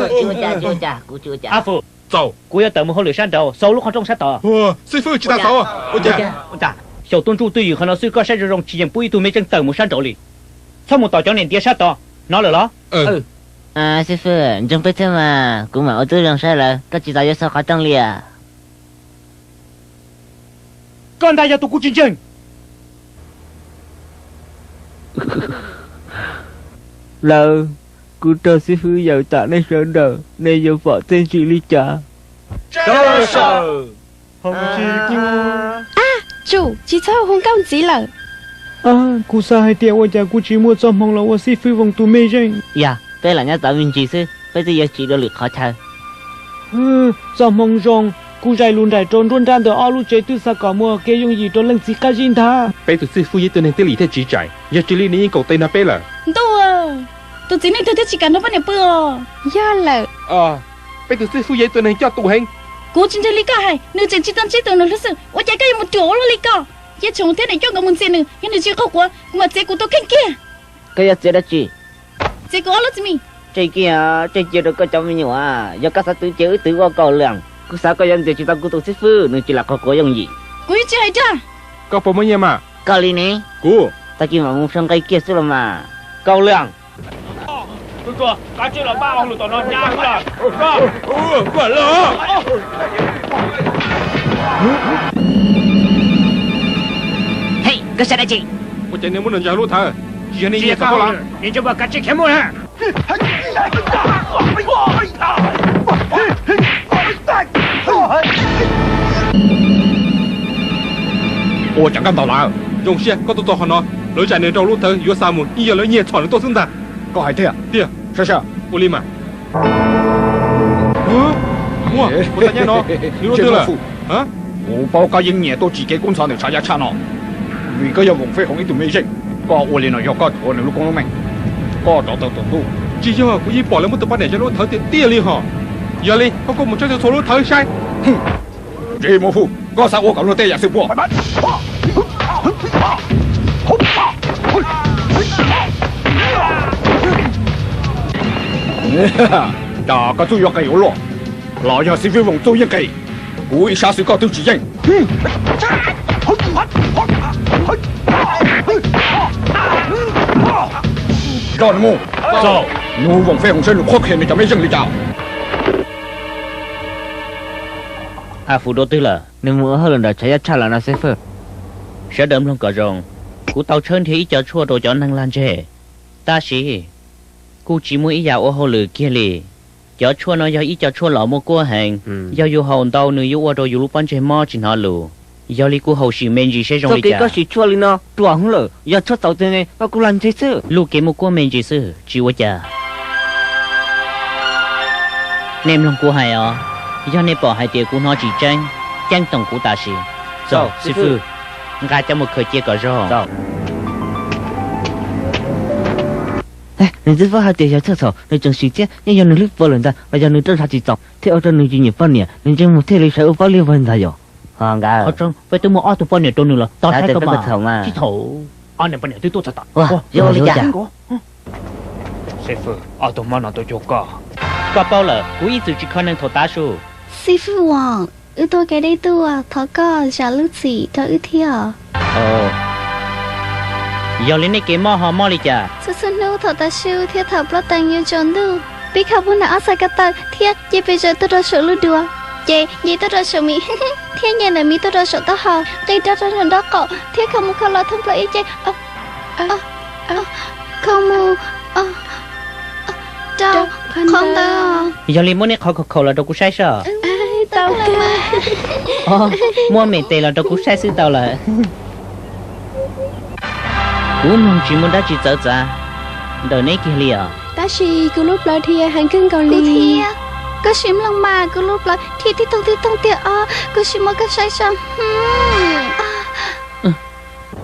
Tsis ua cas, tsis ua cas, kuv tsis ua cas. Ab Fwm, txaus, kuv yuav tawm mus hauj lwm sab nraud, xauv lub qhov rooj sab tod. Xib fwb, tsis tas xauv. Ua cas? Xyaum tuaj nruj twj ywm qhov no xwb, koj saib zoo zoo tsis yeej pub ib tug mej zeej tawm mus sab nraud li. Txhob mus tom cov niam ntiav sab tod, hnov lawm los? Xib fwb, ntseeg peb thiab mas, kuv mam ua tib zoo saib lawm, koj tsis tas yuav xauv qhov rooj li as. Koj ntag yog tus kuv tsis ntseeg. Lawv, kuv raug xib fwb yaws tas nej sawv daws, nej yuav pom txiaj ntsig li cas? Ab, tsum, tsis txhob hu nkauj ntxiv lawm. Kuv xav hais tias ua cas kuv tsis muaj txoj hmoo los ua xib fwb Voos tus mej zeej. Yog peb lam nyob tau me ntsis xwb, peb twb yuav tsim dua lwm qhov chaw. Txoj hmoo zoo, kuv zais lus nraim rau nruab nrab ntawm ob lub tsev twb xav kom muaj kev yooj yim rau leej txiv qab zib ntag. Peb tus xib fwb yog ib tug neeg thiab lim thiaj tsis tseem, yog tsis li nws yeej kaum tes nrog peb lawm. Ntuj, tus txiv neej twg thiaj tsis kam nrog poj niam pw os. Yog lawm. Peb tus xib fwb yog ib tug neeg coj tus heev. Kuv tsis ntseeg li koj hais, nws tseem tsis tau ntsib tus nws hlub xwb, ua cas koj yuav mus ruam ua luaj li ko? Cia Tshoom thiab niam coj nkawd mus ntxias nws, yog nws tsis qaug quav, kuv mam txiav kuv tus kheej kiag. Koj yuav txiav dab tsi? Txiav kuv ob lub txiv mis. Tseg kiag, tseg cia rau koj cov me nyuam, yog koj xav twv ces wb twv ua kaum leej. Kuv xav koj yuav ntxias tsis tau kuv tus xib fwb, nws tsis lam qaug quav yooj yim. Kuv yeej tsis hais rag. Koj puas muaj nyiaj mas? Koj li ne? Kuv tag kis mam mus sau nqe kiag xwb los mas. Kaum leej. Hej, koj xav dab tsi? Ua cas nej muab nws ntsaws lub thawv? Tsis yog nej nyiag txog koj los? Ua cas koj ntaus lawv? Zoo siab koj tuaj txog qhov no. Lawv zais nws rau lub thawv yuav xa mus, yeej yog lawv nyiag txhom nws tuaj xwb ntag. Koj hais tiag? Tiag. Saib saib. Ua li mas. Muaj, kuv tau nyob no. Nws lub twg lawm? Kuv paub koj yeej nyiam tuaj tsim kev kub ntxhov ntawm tshav yaj tshaj no, vim koj yog Voos Fej Hoov ib tug mej zeej. Koj ua li no yog koj thuav nws lub koob lub meej, koj rov tau tus ntuj. Tsis yog, kuv yeej pom lawv muab tus poj niam zais lub thawv tiag tiag li hos. Yog li koj kuj mus tshawb txhua lub thawv saib. Tsis muaj fuj, koj xav ua kom luag tej yam xwb puas? Cas koj txuj yuav qis ua luaj, los yog xib fwb Voos txuj yeej qis? Kuv ib sab xwb koj twb tsis yeej. Zoj nws mus, nug Voos Fej Hoov saib nws qhuab qhia nws cov mej zeej li cas. A Fwm dua twg lawm? Nws mus ua hauj lwm nram tshav yaj tshaj lawm no xib fwb. Sawv daws mloog kom zoo, kuv tau tshawb nrhiav ib co tshuaj rau cov neeg lag ntseg, tab sis kuj tsis muaj ib yam ua hauj lwm kiag li. Cov tshuaj no yog ib co tshuaj los muaj kuab heev, yog yus haus ntau nws yuav ua rau yus lub pob ntseg mob tsis hnov lus. Yog li kuj haus sim me ntsis seb zoo li cas. Koj sim tshuaj li no ruam heev lawm, yog tshuaj txaus tiag ne koj kuj lag ntseg xwb. Luj kev muaj kuab me ntsis xwb tsis ua cas. Nej mloog kuv hais os, yog nej pom hais tias kuv hnov tsis tseeb, ceeb toom kuv tam sim. Txaus xib fwb, nqa cov mus khaws cia kom zoo. Nws twb paub hais tias yog tshuaj txhaum, nws tseem sim thiab, yeej yog nws hlwb puas lawm ntag los yog nws roj zag tsis txaus thiaj ua rau nws tsis nyiam poj niam, nws ntsej muag thiaj li sawv ua paub liag vag ntag yom. Qhov tseeb, peb twb muaj ob tug poj niam rau nws los tau saib koj mas. Tsis txhaum, ob niam poj niam twb tuaj txog tom. Xib fwb, ob tug mob no tuaj cuag koj. Koj paub lawm, kuv ib txwm tsis kho neeg thaum tav su. Xib fwb Voos, wb tuaj kev deb tuaj, thov koj zam lub txim rau wb thiab. Yog li nej kev mob ho mob li cas? Txhua txhua hnub thaum tav su thiab thaum plaub teev yuav tsaus ntuj, peb kho puag nram ob txhais ko taw thiab nce pes zaws tuaj rau saum lub duav, ces nce tuaj rau saum mis, thiab nce ntawm mis tuaj rau saum taub hau, nqis rov rau nram nraub qaum thiab kho mus kho los thoob plaws ib ce. Kho mus rau qhov ntawd. Yog li muab neb qhov khaum khaum los rau kuv saib soj. Tau kawg. Muab me tes los rau kuv saib xwb tau lawm. Kuv mloog tsis muaj dab tsi txawv txav ntawm neb kiag li os. Tab sis kuv lub plawv dhia heev kawg nkaus li. Kuv thiab. Koj sim mloog mas, kuv lub plawv dhia tib toog tib toog tiag os. Kuv sim muab koj saib soj.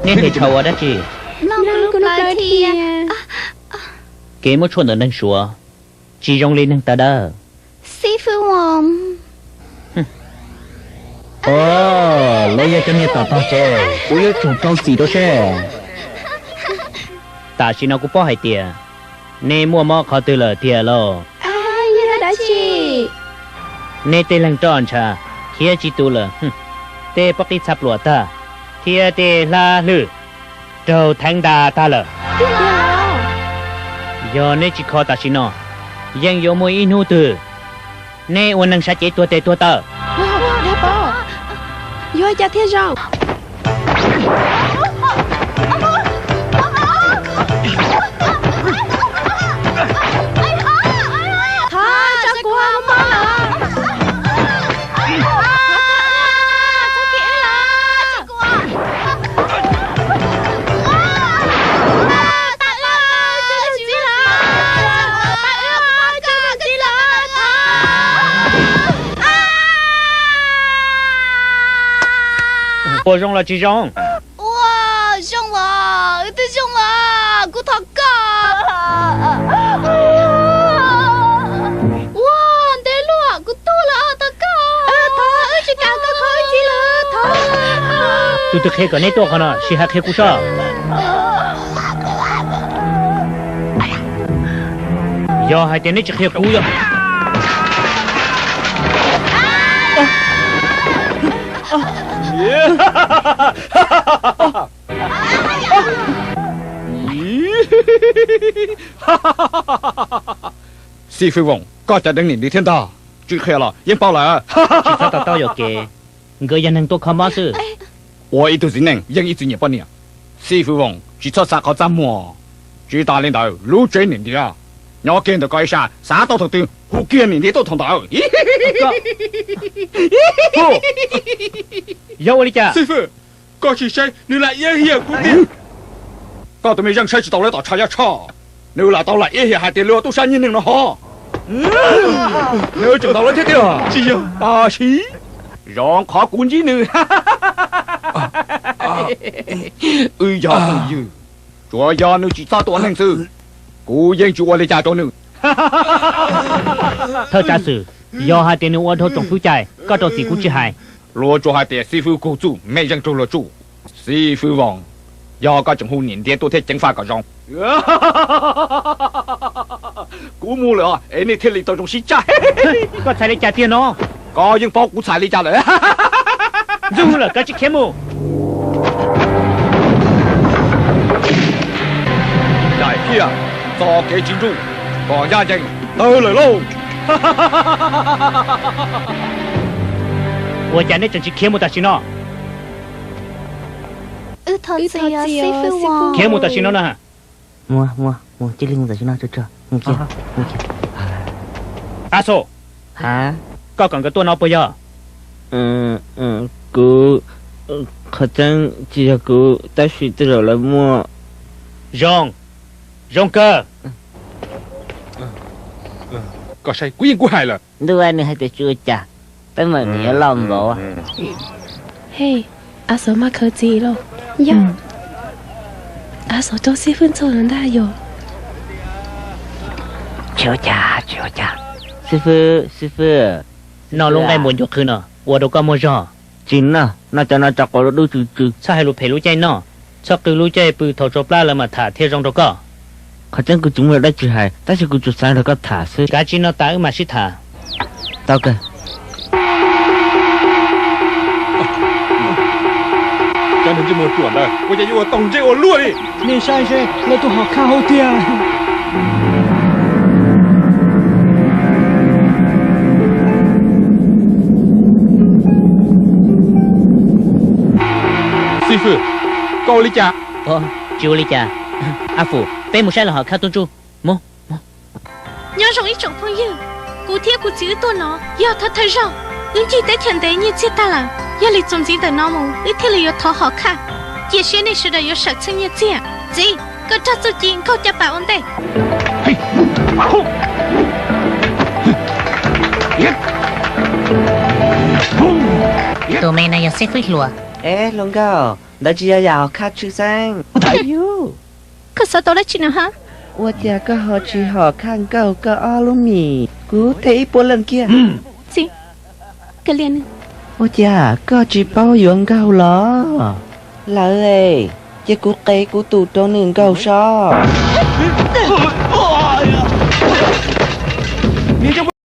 Neb hais dhau ua dab tsi? Mloog kuv lub plawv dhia. Kev muab tshuaj ntawm neeg suav tsis zoo li neeg tawv dawb. Xib fwb Voos. Lawv yog cov niag tom tog tsev, kuv yuav tsum rau txim rau seb. Tam sim no kuv paub hais tias neb muaj mob qhov twg lawm tiag lauj. Tsis. Neb tej leeg roj ntsha thiab tsis tu lawm, tej pob qij txha pluam tag thiab tej hlab hlwj raug theev ntas tag lawm. Yog neb tsis kho tam sim no, yeej yuav muaj ib hnub twg neb ua neeg sab cev tuag tes tuag taw. Yuav ua cas thiaj zoo? Ua zoo los tsis zoo? Ua zoo os, wb twb zoo os, kuv thov koj. Ua ntev luaj, kuv tuag los thov koj. Thov, wb tsis kam koj kho wb txiv lawm, thov. Tus twg qhia kom neb tuaj qhov no, sim hais qhia kuv soj. Yog hais tias neb tsis qhia kuv yog Xib Fwb Voos, koj cov deev niam ntiav thiab ntag. Tsis qhia los yeej paub lawm. Tsis txhob to taub yuam kev, nkawd yog neeg tuaj kho mob xwb. Ua ib tug txiv neej yeej ib txwm nyiam poj niam. Xib Fwb Voos, tsis txhob xav qhov txaj muag. Tsis tas li ntawd, lub tsev niam ntiav nyob kiag ntawm koj ib sab, xav tau thaum twg hu kiag niam ntiav tuaj thaum ntawd. Yog ua li cas? Xib Fwb, koj sim saib, nws lam iab hiam kuv tiag. Koj tus me zeej saib tsis taus lawv tom tshav yaj tshoj, nws lam tau lam iab hiam hais tias luag tub sab nyiag neeg no hov. Nws tseem ntaus lawv thiab tiag. Tsis yog, tab sis zoo qhov kuv ntsib nws. Wb yog phooj ywg, tsuas yog nws tsis txhob tua neeg xwb, kuv yeej tsis ua li cas rau nws. Thawj tsav xwm, yog hais tias nws ua dhau tsoom fwv cai, koj rau txim kuv tsis hais. Luag tsuas hais tias Xib Fwb Kug Txuj me zeej raug luag tsuj. Xib Fwb Voos, yog koj tseem hu niam ntiav tuaj thiab ceev faj kom zoo. Kuv mus lawm os, es nej thiaj li tau zoo sib tsaij. Koj txhais li cas tiag no? Koj yeej paub kuv txhais li cas lawm. Ntxub lawm, koj tsis khiav mus. Daim Kiaj, txoj kev tsis ntsuj kom ncaj ncees tawg lawm lauj. Ua cas neb tseem tsis khiav mus tam sim no? Khiav mus tam sim no na. Mus, mus, mus, cia li mus tam sim no, tso, tso, mus kiag, mus kiag. Aso, koj kom nkawd tuaj no puas yog? Kuv, qhov tseeb tsis yog kuv, tab sis tej zaum lawv muaj. Zoo, zoo kawg. Koj saib, kuv yeej kuj hais lawm. Ntuj, nws hais tias tsis ua cas, peb mam li yuav los npaum. Hej, Aso maj khaws txiv lauj. Yog, Aso coj Xib Fwb txog lawm ntag yog. Tsis ua cas, tsis ua cas. Xib Fwb, Xib Fwb, noj lub nqaij npuas ncua qhwv no ua rau koj muaj zog. Tsis noj, noj cov no rau quav dub tsw tsw. Txhob hais lus phem lub caij noj, txhob qw lub caij pw, thaum tsau plab lawv mam tham thiaj zoo rau koj. Qhov tseeb kuv tsis muaj dab tsi hais, tab sis kuv tsuas xav nrog koj tham xwb. Kav tsij noj tas wb mam sib tham. Tau kawg. Cov neeg ntsej muag ruam ntawd ua cas yuav ua tau ntsej ua luaj li. Nej saib seb, lawv tus hom khaj hauv tiag. Xib Fwb, koj ua li cas? Tsis ua li cas. A Fum, peb mus saib los hom khaj tub ntsuj. Mus, mus. Nyob zoo ib tsoom phooj ywg, kuv thiab kuv txiv wb tuaj no yog thawj thawj zaug. Wb ncig teb chaws ntev nyiaj txiag tag lawm, yog li txuas ntxiv ntawm no mus wb thiaj li yuav thov hom khaj. Cia siab nej sawv daws yuav sawm txheej nyiaj txiag. Txiv, koj rog txuj ci nkaug caj pas ua ntej. Tus me no yog xib fwb hluas. Es hluas nkauj, ntawd tsis yog yam hom khaj tshwj xeeb. Koj xav tau dab tsi no hab? Ua cas koj ho tsis hom khaj nkaug koj ob lub mis, kuv them ib puas leej kiag. Txiv, ua cas koj tsis paub yuav nkaug los? Lawv, cia kuv qev kuv tus rau nws nkaug sob.